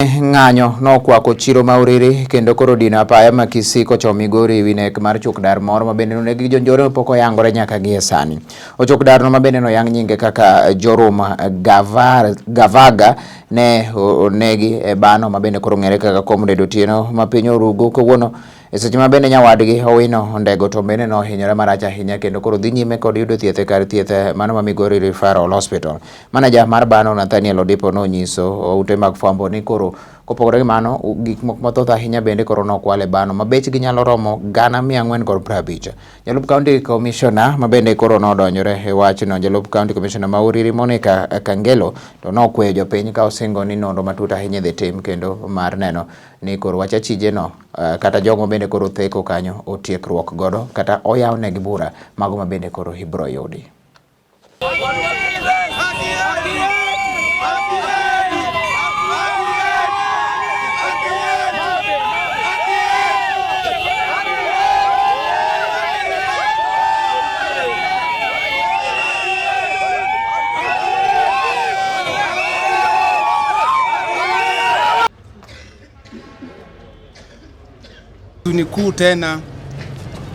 Ng'anyo nokwako chiro ma Uriri kendo koro dino apaya ma Kisii kochomo Migori ewi nek mar chuk dar moro ma bende noneg gi jonjore mapok oyangore nyaka gie sani. Ochuk darno ma bende noyang nyinge kaka Jorum Gavaga ne onegi e bano ma bende koro ong'ere kaka Comrade Otieno ma piny orugo kawuono e seche ma bende nyawadgi Owino Ondego to bende nohinyore marach ahinya kendo koro dhi nyime kod yudo thieth e kar thieth mano ma Migori Referral Hospital. Maneja mar bano Nathaniel Odipo nonyiso ute mag fwambo ni koro kopogore gi mano gik moko mathoth ahinya bende koro nokwal e bano ma bechgi nyalo romo 450,000. Jalup County Commissioner ma bende koro nodonjore e wachno, jalup County Commissioner ma Uriri Monica Kangelo to nokweyo jopiny ka osingo ni nonro matut ahinya idhi tim kendo mar neno ni koro wach achijeno kata jogo bende koro theko kanyo otiekruok godo kata oyawnegi bura mago ma bende koro ibiro yudi. Ni kuu tena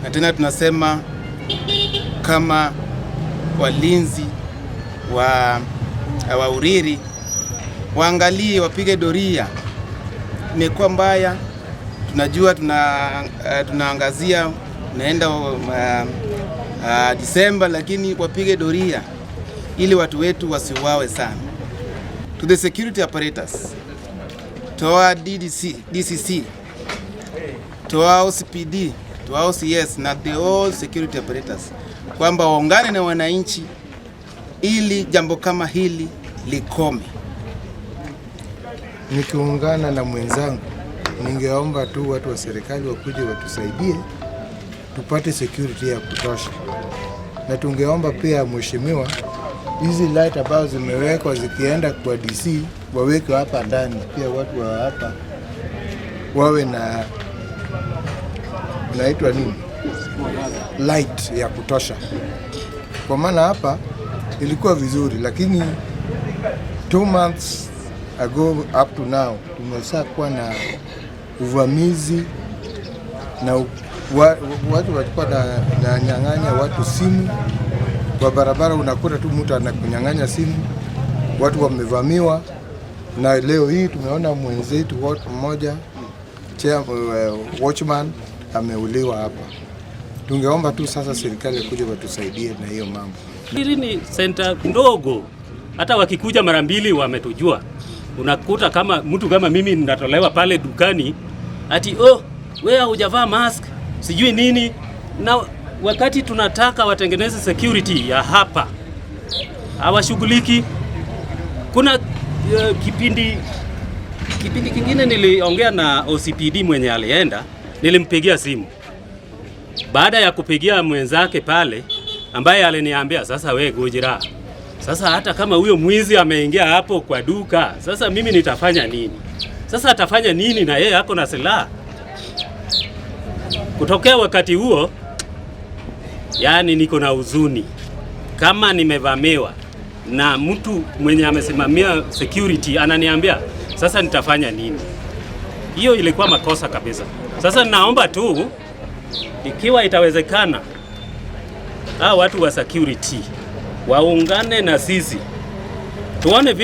na tena tunasema kama walinzi wa Uriri waangalie, wapige doria. Imekuwa mbaya, tunajua tunaangazia tunaenda Disemba, lakini wapige doria ili watu wetu wasiuawe sana. To the security apparatus, to our DDC, DCC, to our OCPD, to our OCS na the all security apparatus kwamba waungane na wananchi ili jambo kama hili likome. Nikiungana na mwenzangu, ningeomba tu watu wa serikali wakuje watusaidie tupate security ya kutosha, na tungeomba pia mheshimiwa, hizi light ambazo zimewekwa zikienda kwa DC waweke hapa ndani pia, watu wa hapa wawe na naitwa nini, light ya kutosha, kwa maana hapa ilikuwa vizuri, lakini 2 months ago up to now tumesha kuwa na uvamizi na watu walikuwa na nyang'anya watu simu kwa barabara, unakuta tu mtu anakunyang'anya simu, watu wamevamiwa. Na leo hii tumeona mwenzetu mmoja watchman ameuliwa hapa. Tungeomba tu sasa serikali kuja watusaidie na hiyo mambo. Hili ni center ndogo, hata wakikuja mara mbili wametujua. Unakuta kama mtu kama mimi natolewa pale dukani ati oh, wewe hujavaa mask sijui nini, na wakati tunataka watengeneze security ya hapa hawashughuliki. Kuna kipindi kingine niliongea na OCPD mwenye alienda, nilimpigia simu. Baada ya kupigia mwenzake pale ambaye aliniambia sasa, we Gujira, sasa hata kama huyo mwizi ameingia hapo kwa duka, sasa mimi nitafanya nini? Sasa atafanya nini na yeye ako na silaha? Kutokea wakati huo, yani niko na huzuni kama nimevamiwa na mtu mwenye amesimamia security ananiambia sasa nitafanya nini? Hiyo ilikuwa makosa kabisa. Sasa naomba tu ikiwa itawezekana, hao watu wa security waungane na sisi tuone.